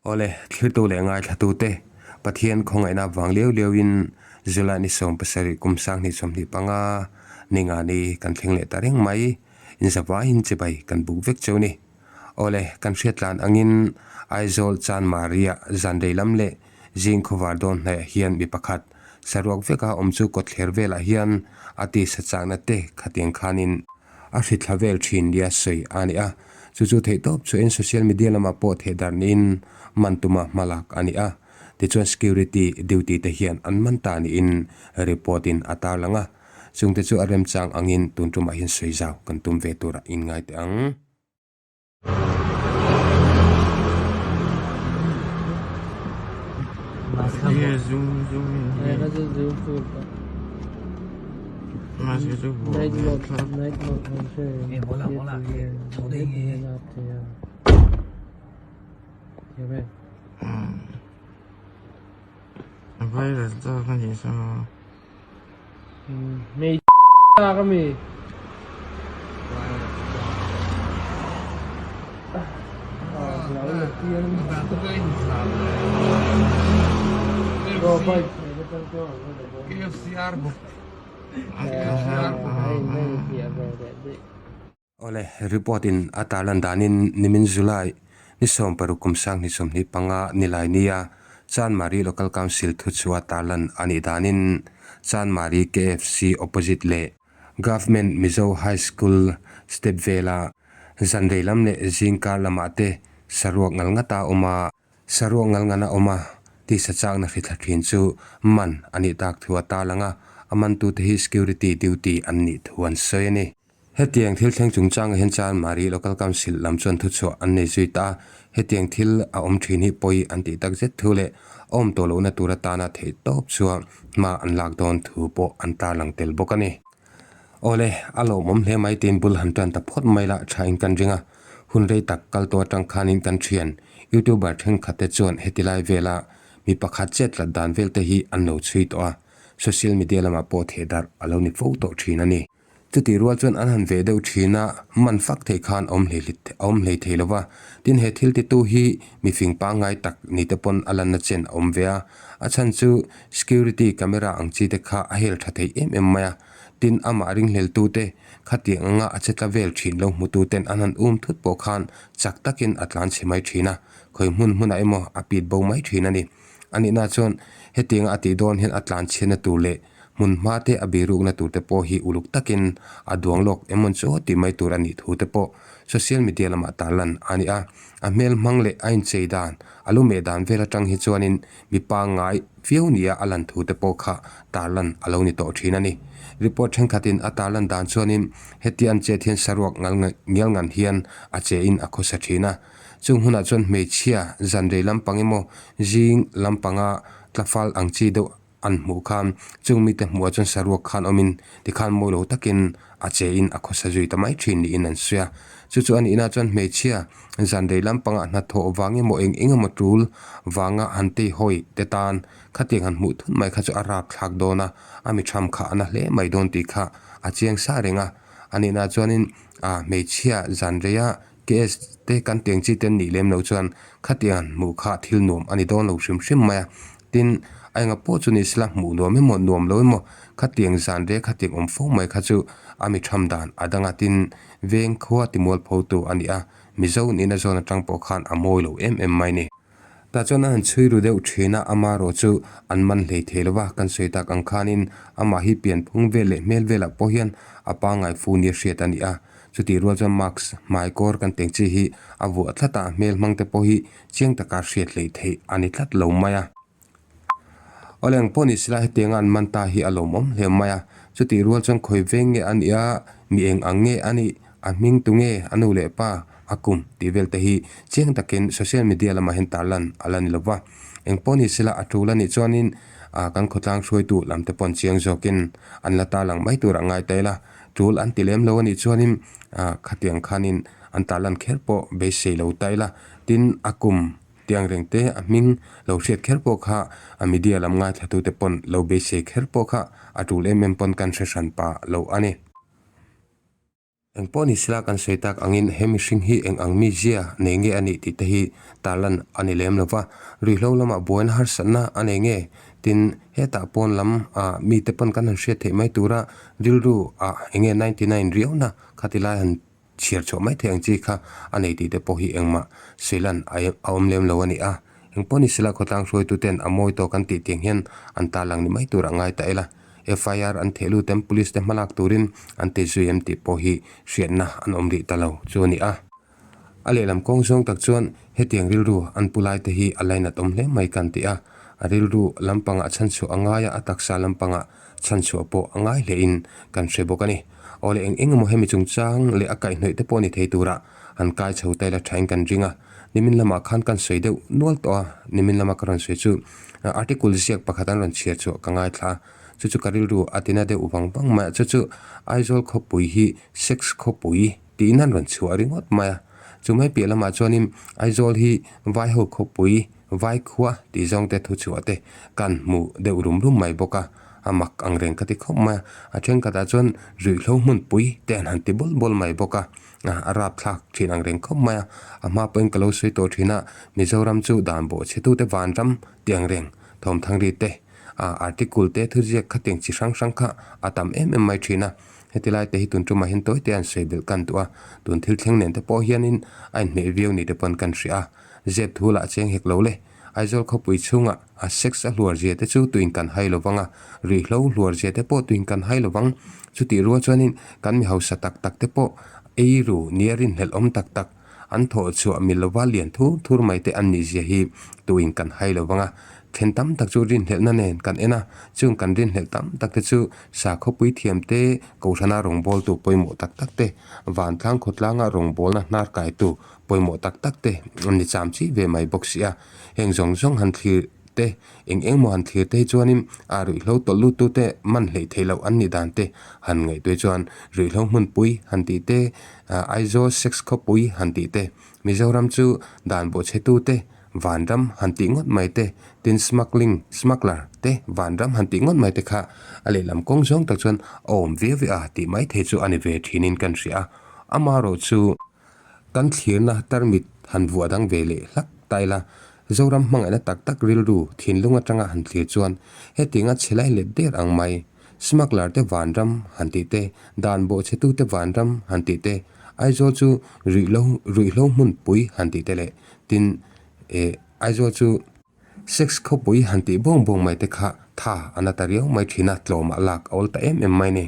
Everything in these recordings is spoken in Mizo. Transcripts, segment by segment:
Awle, thlirtu leh ngaithlatute, Pathian khawngaihna vang liau liauin July ni 17 kum 2025 ninga ni kan thleng leh ta reng mai. Inzavaiin chibai kan buk vek cheu ni. Awle, kan hriat tlan angin Aizawl Chanmari-ah zan rei lam leh zing khawvar dawn hnaiah hian mi pakhat saruak veka awm chu kawtthler velah hian a tisa chakna te khatiang khanin a hrithla vel thin nia sawi a ni a. Chu chu theihtawp chuahin social media lamah pawh thehdarh niin man tuma hmalak a ni a. Tichuan security duty te hian an man ta niin report in a tarlang a. Chungte chu a remchang angin tun tumah hian sawi zau kan tum ve turah inngai teh ang. Awle, report in a tarlan danin nimin July ni 16 kum 2025 nilai nia Chanmari Local Council thuchhuah tarlan a nih danin Chanmari KFC opposite leh Government Mizo High School step vela zan rei lam leh zingkar lamah te saruak ngal ngata awm a. Saruak ngal ngana awm a, tisa chakna hrithla thin chu man a nih tak thu a tarlang a, a mantute hi security duty an nih thu an sawi a ni. Hetiang thil thleng chungchangah hian Chanmari Local Council lam chuan thuchhuah an nei zui ta a, hetiang thil a awm thin hi pawi an tih tak zet thu leh a awm tawh lohna tur atana theih tawp chua hma an lak dawn thu pawh an tarlang tel bawk a ni. Awle, a lawmawm hle mai tiin bul han tan ta phawt mai lah thain kan ring a, hun rei tak kal tawh atang khanin kan thian YouTuber thenkhat te chuan heti lai vela mi pakhat chet tlat dan vel te hi an lo chhui tawh a, social media lamah pawh thehdarh a lo ni fo tawh thin a ni. Chutih rual chuan an han ve deuh thin a, man fak theih khan a awm hlei a awm hlei thei lo va. Tin, he thil titu hi mi fing pangngai tak ni te pawn a lanna chen a awm ve a. A chhan chu security camera ang chi te kha a hel tha thei em em mai a. Tin, amah ringhleltu te khatiang anga a che tla vel thin lo hmutu ten an han um thut pawh khan chak takin a tlan chhe mai thin a, khawi hmun hmunah emaw a pit bo mai thin a ni. A nihna chuan hetianga a tih dawn hian a tlan chhiatna tur leh Hmun hma te a birukna tur te pawh hi uluk takin a duang lawk emawn chu tih mai tur a nih thu te pawh social media lamah tarlan a ni a. A hmel hmang leh a inchei dan, a lu meh dan vel atang hi chuanin mi pangngai viau nia a lan thu te pawh kha tarlan a lo ni tawh thin a ni. Report thenkhatin a tarlan dan chuanin heti an chet hian saruak ngal ngial ngan hian a che in a khawsa thin a. Chung hunah chuan hmeichhia zanrei lampang emaw zing lampanga tlafal ang chi deuh An hmuh khan chung mite hmuhah chuan saruak khan awmin tikhan mawi lo takin a che in a khawsa zui ta mai thin niin an sawi a. Chu chu a nihna chuan hmeichhia zan rei lampangah hnathawh vang emaw eng eng emaw tul vanga han tei hawi te tan khatiang han hmuh thut mai kha chu a rap thlak dawn a, a mi tham kha a na hle mai dawn tih kha a chiang sa reng a. A nihna chuanin hmeichhia zan reia KS te kan tiang chi te an nih lem loh chuan khatiang hmuh kha thil nuam a ni dawn lo hrim hrim mai a. Tin, a enga pawh chu ni sela hmuh nuam emaw nuam lo emaw khatiang zan rek khatiang awm fo mai kha chu a mi tham dan a dang a. Tin, veng khua timual pho tu a ni a, Mizo nihna zawn atang pawh khan a mawi lo em em mai ni. Tah chuan a han chhui ru deuh thin a, ama erawh chu an man hlei thei lo va, kan sawi tak ang khanin amah hi pianphung vel leh hmel velah pawh hian a pangngai fu nia hriat a ni a. Chutih rual chuan mask hmai kawr kan teng chi hi a vuah tlat a, hmel hmang te pawh hi chiang taka hriat hleih theih a ni tlat lo mai a. Awle ang pawh ni sela hetianga an man ta hi a lawmawm hle mai a, chutih rual chuan khawi veng nge a nih a, mi eng ang nge a nih, a hming tu nge, a nu leh pa, a kum tih vel te hi chiang takin social media lamah hian tarlan a la ni lo va. Eng pawh ni sela a tul a nih chuanin kan khawtlang hruaitu lam te pawh an chiang zawkin an la tarlang mai tur a ngai ta ila. Tul an ti lem lo a nih chuanin khatiang khanin an tarlan kher pawh beisei lo ta ila. Tin, a kum tiang reng te a hming lo hriat kher pawh kha a media lam ngaithlatute pawn lo beisei kher pawh kha a tul em em pawn kan hre hran pah lo a ni. Eng pawh ni sela kan sawi tak angin he mihring hi eng ang mizia nei nge a nih tih te hi tarlan a ni lem lo va, ruihhlo lamah buaina harsatna a nei nge? Tin, hetah pawn lam ah mite pawn kan han hriat theih mai tura rilru ah eng nge 99 riauna khati lai han chhiar chhuah mai theih ang chi kha a nei tih te pawh hi engmah sawilan a awm lem lo a ni a. Eng pawh ni sela khawtlang hruaituten a mawi tawk an tih tiang hian an tarlang ni mai tur a ngai ta ila. FIR an theh lut em, Police te hmalak turin an ti zui em tih pawh hi hriatna an awm rih ta lo chu a ni a. A lehlam kawng zawng tak chuan hetiang rilru an pu lai te hi a lainat awm hle mai kan ti a, a rilru lampangah chhanchhuah a ngai a, a taksa lampangah chhanchhuah pawh a ngai hlein kan hre bawk a ni. Aw le eng eng emaw hemi chungchang leh a kaihhnawih te pawh ni thei tura han kai chho ta ila thain kan ring a, nimin lamah khan kan sawi deuh nual tawh a, nimin lama ka rawn sawi chu article ziak pakhat an rawn chhiar chhuah ka ngaithla a, chu chu ka rilru a tina deuh vang vang mai a, chu chu Aizawl khawpui hi sex khawpui tiin an rawn chhuah ringawt mai a, chu mai piah lamah chuanin Aizawl hi Vaiho khawpui Vaikhua tih zawng te thu chhuah te kan hmu deuh rum rum mai bawk a, a mak ang reng ka ti khawp mai a, a thenkhatah chuan ruihhlo hmunpui te an han ti bawl bawl mai bawk a. A rapthlak thin ang reng khawp mai a, a hma pawhin ka lo sawi tawh thin a, Mizoram chu dan bawh chhe tute vanram tih ang reng thawmthang ri te, article te thuziak khatiang chi hrang hrang kha a tam em em mai thin a, heti lai te hi tun tumah hian tawi te an sawi belh kan duh a, tun thil thleng nen te pawh hianin a inhmeh viau ni te pawn kan hria a, zep thu lah cheng hek lo le. Aizawl khawpui chhungah a sex a hluar zia te chu tuin kan hai lovang a, ruihhlo hluar zia te pawh tuin kan hai lovang. Chutih rual chuanin kan mi hausa tak tak te pawh ei ru nia rinhlelh awm tak tak an thawh chhuah mi lova lian thur thur mai te an nih zia hi tuin kan hai lovang a. Then tam tak chu rinhlelhna nen kan en a, chung kan rinhlelh tam tak te chu sakhawpui thiam te, Kohhrana rawngbawltu pawimawh tak tak te, vantlang khawtlanga rawngbawlna hnar kaitu pawimawh tak tak te an ni cham chi ve mai bawk si a, heng zawng zawng han thlir te eng eng maw han thlir te hi chuanin a ruihhlo tawlh lut tu te man hleih theih loh an nih dan te han ngaihtuah chuan ruihhlo hmunpui han tih te Aizawl sex khawpui han tih te Mizoram chu dan bawhchhe tu te vanram han tih ngawt mai te tin smuggling smuggler te vanram han tih ngawt mai te kha a lehlam kawng zawng tak chuan a awm viau a tih mai thei chu a ni ve thinin kan hria a amaherawhchu Kan thlirna tarmit han vuah dang ve leh hlak ta ila, Zoram hmangaihna tak tak rilru thinlung atanga han thlir chuan hetianga chhe lai let der ang mai. Smuggler te vanram han tih te, dan bawhchhetu te vanram han tih te, Aizawl chu ruihhlo ruihhlo hmunpui han tih te leh tin eh Aizawl chu Sex khawpui han tih bawng bawng mai te kha tha a na ta riau mai thin a, tlawmah lak a awl ta em em mai ni.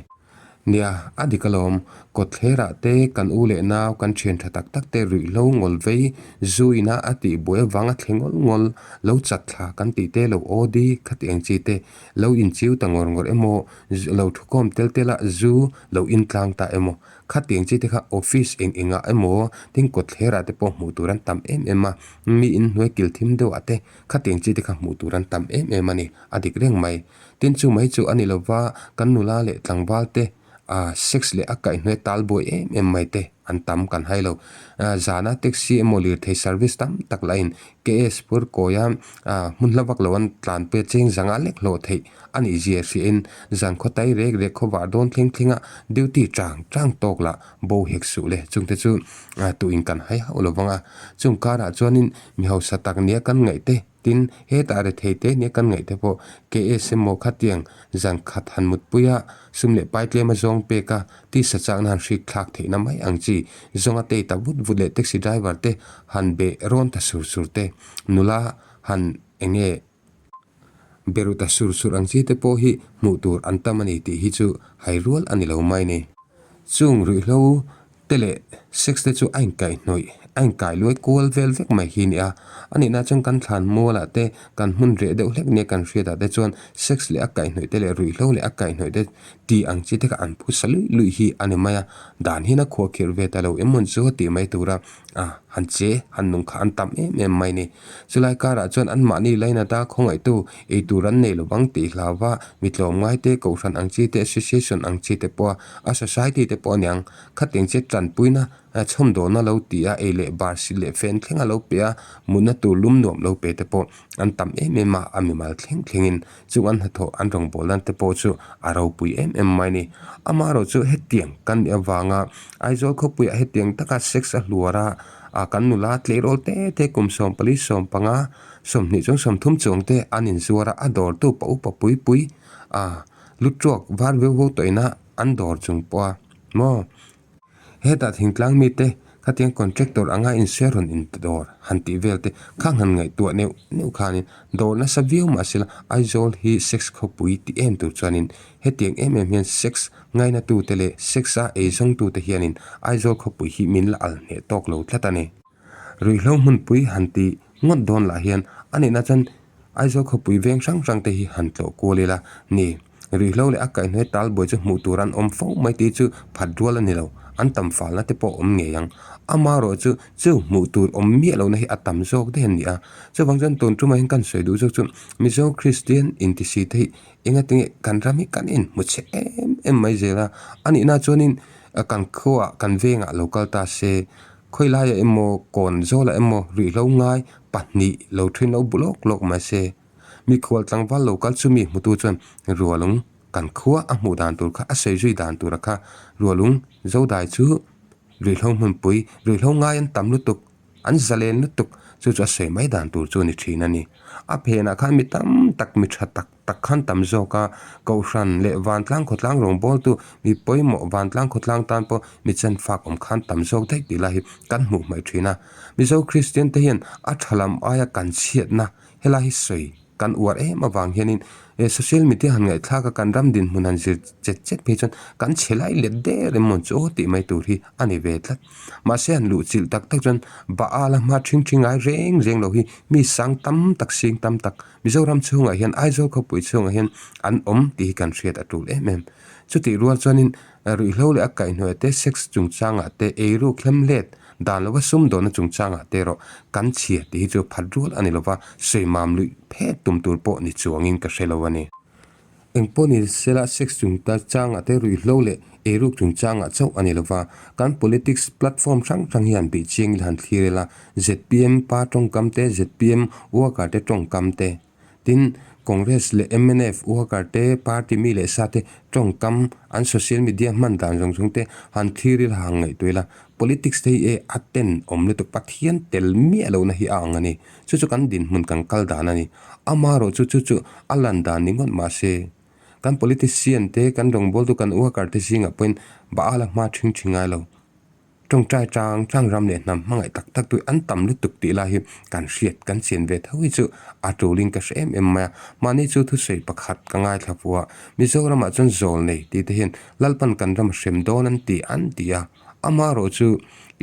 Nia, a dik alawm. Kawtthlerah te, kan u leh nau, kan thian tha tak tak te ruihhlo ngawl vei, zu ina a tih buai avanga thle ngawl ngawl, lo chat thla kan tih te, lo aw di khati ang chi te, lo inchiu ta ngawr ngawr emaw, lo thukawm tel tel a zu lo intlang ta emaw, khati ang chi te kha office eng engah emaw, tin kawtthlerah te pawh hmuh tur an tam em em a, mi inhnuai kil thim deuhah te khati ang chi te kha hmuh tur an tam em em a ni, a dik reng mai. Tin chu mai chu a ni lova, kan nula leh tlangval te ah sex leh a kaihhnuai tal buai em em mai te an tam kan hai lo. Zana taxi emaw lirthei service tam tak lah in KS pur kawia ah hmun hla vak lo an tlan pui a cheng zanga lek hlawh theih a nih zia hria in zan khaw tai rek rek khaw vah dawn thleng thleng a duty chang chang tawk lah bo hek suh le chungte chu tuh in kan hai hauh lovang a. Chung karah chuanin mi hausa tak nia kan ngaih te Tin, hetah rethei te nia kan ngaih te pawh KS emaw khatiang zan khat han mutpui a, sum leh pai tlem a zawng pek a, tisa chakna han hrik thlak theihna mai ang chi, zawnga tei ta vut vut leh taxi driver te han be rawn ta sur sur te, nula han enge be ru ta sur sur ang chi te pawh hi hmuh tur an tam a ni tih hi chu hai rual a ni lo mai ni. Chung ruihhlo te leh sex te chu a inkaihhnawih, a inkai luai kual vel vek mai hi a ni a. A nihna chuan kan thlan mualah te, kan hmun reh deuh hlek nia kan hriatah te chuan sex leh a kaihhnawih te leh ruihhlo leh a kaihhnawih te tih ang chi te kha an phusa luih luih hi a ni mai a. Dan hian a khuahkhirh ve ta lo em mawn chu a tih mai tura a han che, han nung kha an tam em em mai a ni. Chulai karah chuan anmahni lainata khawngaihtu ei tur an nei lovang tih hlauva mi tlawmngai te, kohhran ang chi te, association ang chi te pawha a society te pawh a niang. Khatiang che tanpuina Chhawmdawlna lo ti a, ei leh bar si leh fen thleng a lo pe a, mutna tur lum nuam lo pe te pawh an tam em em a, a mimal thleng thlengin chung an hnathawh an rawngbawlna te pawh chu a ropui em em mai a ni. Amaherawhchu hetiang kan nih avanga Aizawl khawpuiah hetiang taka sex a hluar a, ah kan nula tleirawl te te kum 14 15 20 chuang 30 chuang te an inzuar a, a dawrtu pa upa pui pui ah lu tuak var veu veu tawhin a an dawr chung pawh a maw. Hetah thingtlang mite khatiang contractor anga insual rawn in dawr han tih vel te khang han ngaihtuah neuh neuh khanin dawr nasa viau mah sela Aizawl hi sex khawpui ti em tur chuanin hetiang em em hian sex ngaina tute leh sex a eizawng tute hianin Aizawl khawpui hi min la al hneh tawk lo tlat a ni. Ruihhlo hmunpui han ti ngawt dawn lah hian a nihna chuan Aizawl khawpui veng hrang hrang te hi han tlawh kual ila ni. Ruihhlo leh a kaihhnuai talbuai chu hmuh tur an awm fo mai tih chu phat rual a ni lo, an tam falna te pawh awm ngei ang. Amaherawh chu chu hmuh tur awm miah lohna hi a tam zawk daih a ni a. Chuvang chuan tun tumah hian kan sawi duh zawk chu Mizo Kristian intisi te hi engatinge kan ram hi kan inhmu chhe em em mai zel a. A nihna chuanin kan khuaah kan vengah lo kal ta se Khawilaiah emaw, kawn zawlah emaw ruihhlo ngai pahnih lo then lo bu lawk lawk mai se. Mikhual tlangval lo kal chu mi hmutu chuan Rualung kan khua a hmuh dan tur kha a sawi zui dan tura kha Rualung Zodai chu ruihhlo hmunpui, ruihhlo ngai an tam lutuk, an zalen lutuk chu chu a sawi mai dan tur chu a ni thin a ni. A phenah khan mi tam tak mi tha tak. tak khan tam zawk a, Kohhran leh Vantlang khawtlang rawngbawltu mi pawimawh Vantlang khawtlang tan pawh mi chenfak awm khan tam zawk daih tih lai hi kan hmuh hmaih thin a. Mizo Kristian te hian a tha lam aia kan chhiatna helai hi sawi kan uar em avang hianin social media han ngaihthlak a kan ram dinhmun han zir chet chet phei chuan kan chhe lai let der em maw chu aw tih mai tur hi a ni ve tlat. Mahse han luh chilh tak tak chuan Baal a hma thing thing ngai reng reng lo hi mi sang tam tak sing tam tak Mizoram chhungah hian Aizawl khawpui chhungah hian an awm tih hi kan hriat a tul em em. Chutih rual chuanin ruihhlo leh a kaihhnuai te, sex chungchangah te, eiruk hlem let dan lova sumdawnna chungchangah te erawh kan chhia tih hi chu phat rual a ni lova, sawi mam luih phet tum tur pawh ni chuangin ka hre lo a ni. Engpawh ni sela sex chungchangah te ruihhlo leh eiruk chungchangah chauh a ni lova, kan politics platform hrang hrang hian bih chiang ila han thlir ila, zpm pa tawngkam te, zpm worker te tawngkam te, tin Congress leh mnf worker te, party mi leh sa te tawngkam an social media hman dan zawng zawng te han thlir ila han ngaihtuah ila, politics te hi e a ten awm lutuk Pathian tel miah lohna hi a ang a ni. Chu chu kan dinhmun kan kal dan a ni. Amaherawh chu chu chu a lan dan ni ngawt mah se, kan politician te, kan rawngbawltu, kan worker te zingah pawhin Baal a hma ṭhing ṭhing ngai lo. Ṭawngṭai ṭang ṭang ram leh hnam hmangaih tak tak tui an tam lutuk tih lai hi kan hriat kan chian ve tho hi chu a ṭulin ka hre em em mai a. Mahni chu thusawi pakhat ka ngaithla fu a, Mizoramah chuan zawl nei tih te hian Lalpan kan ram a hrem dawn an ti an ti a. Amaherawh chu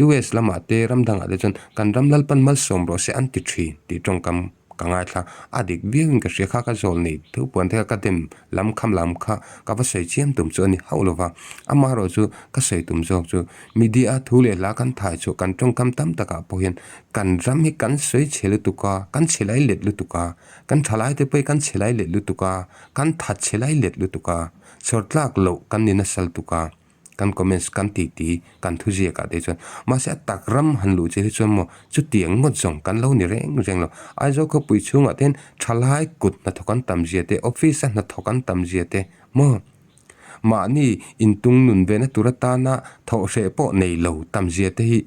US lamah te ram dangah te chuan kan ram Lalpan malsawm rawh se an ti thin tih tawngkam ka ngaithla. A dik viauin ka hria kha ka zawl nei thu puan te kha ka dem lam kham lam kha ka va sawi chiam tum chu a ni hauh lo va. Amaherawh chu ka sawi tum zawk chu media a thu leh hla kan thai chhuah kan tawngkam tam takah pawh hian kan ram hi kan sawi chhe lutuk a, kan chhe lai let lutuk a, kan thalai te pawh hi kan chhe lai let lutuk a, kan that chhe lai let lutuk a, chhawr tlak loh kan ni nasa lutuk a. Kan comments kan ti ti kan thuziak ah te chuan mahse a tak ram han luh che hi chuan maw chutiang ngawt zawng kan lo ni reng reng lo. Aizawl khawpui chhungah te hian thalai kut hnathawk an tam zia te office a hnathawk an tam zia te maw mahni intung nun ve na tur atana thawh hreh pawh nei lo tam zia te hi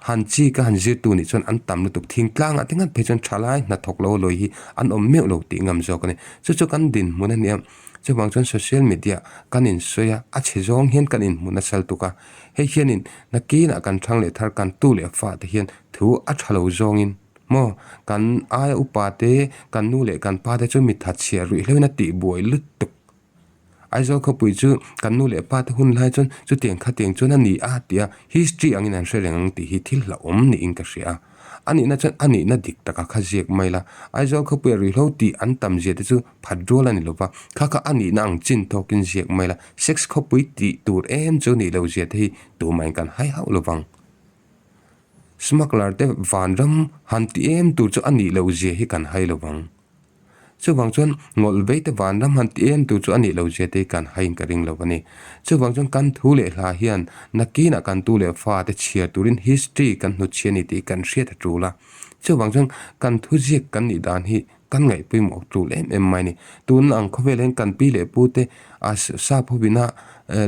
Han chi ka han zirtu nih chuan an tam lutuk thingtlangah te ngat phei chuan thalai hnathawk lo lawi hi an awm meuh lo tih ngam zawk a ni. Chu chu kan dinhmun a nia, chuvang chuan social media kan insawi a, a chhe zawng hian kan inhmu nasa lutuk a. Hei hianin nakinah kan thang leh thar kan tu leh fa te hian thu a tha lo zawngin maw kan aia upa te kan nu leh kan pa te chu mi thatchhiah ruih hleuhin a tihbuai lutuk. Aizawl khawpui chu kan nu leh pa te hun lai chuan chutiang khatiang chuan a ni a ti a, history angin an hre reng ang tih hi thil hlauhawm niin ka hria a. A nihna chuan a nihna dik taka kha ziak mai la, Aizawl khawpuia ruihhlo tih an tam zia te chu phat rual a ni lo va, kha kha a nihna ang chin tawkin ziak mai la, sex khawpui tih tur em chu nih lo zia te hi tumahin kan hai hauh lo vang. Smuggler te vanram han ti em tur chu a nih loh zia hi kan hai lo vang. Chuvang chuan ngawlh vei te vanram han ti em tur chu a nih lo zia te hi kan haiin ka ring lo a ni. Chuvang chuan kan thu leh hla hian nakinah kan tu leh fa te chhiar turin history kan hnutchhi a ni tih kan hriat a tul a. Chuvang chuan kan thuziak kan nih dan hi kan ngaih pawimawh tul em em mai a ni. Tun ang khawvel hian kan pi leh pu te a sap hovina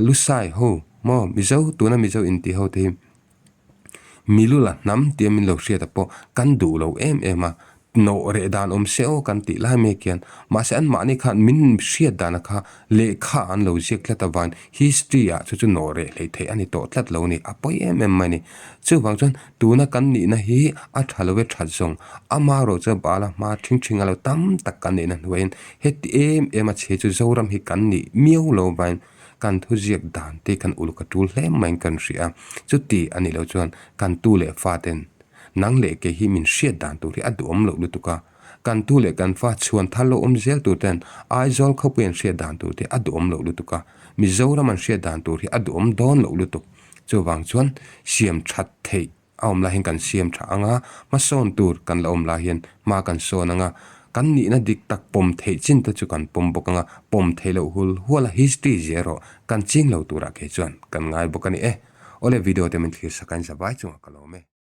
Lusai ho maw Mizo tuna Mizo intih ho te hi Milula hnam tia min lo hriat a pawh kan duh lo em em a, nawh reh dan awm se aw kan tih lai mek hian mahse anmahni khan min hriat dana kha lehkha an lo ziak tlat avangin history ah chu chu nawh reh hleih theih a ni tawh tlat lo a ni, a pawi em em mai a ni. Chuvang chuan tuna kan nihna hi a tha lo e that zawng amaherawh chuan bala hma thing thing a lo tam tak kan nihna hnuaiin heti em em a chhe chu Zoram hi kan nih miau lo avangin kan thuziak dan te kan uluk a tul hle maiin kan hria a, chuti a nih loh chuan kan tu leh fa ten nang leh kei hi min hriat dan tur hi a duhawm loh lutuk a, kan tu leh kan fa chhuan thar lo awm zel tur ten Aizawl khawpui an hriat dan tur te a duhawm loh lutuk a, Mizoram an hriat dan tur hi a duhawm dawn loh lutuk. Chuvang chuan siam that theih A awm lai hian kan siam tha ang a, hmasawn tur kan la awm lai hian hma kan sawn ang a, kan nihna dik tak pawm theih chin te chu kan pawm bawk ang a, pawm theih loh hul hual a history zia erawh kan ching lo turah kei chuan kan ngai bawk a ni e. Awle video te min thlir sak a in zavai chungah ka lawm e.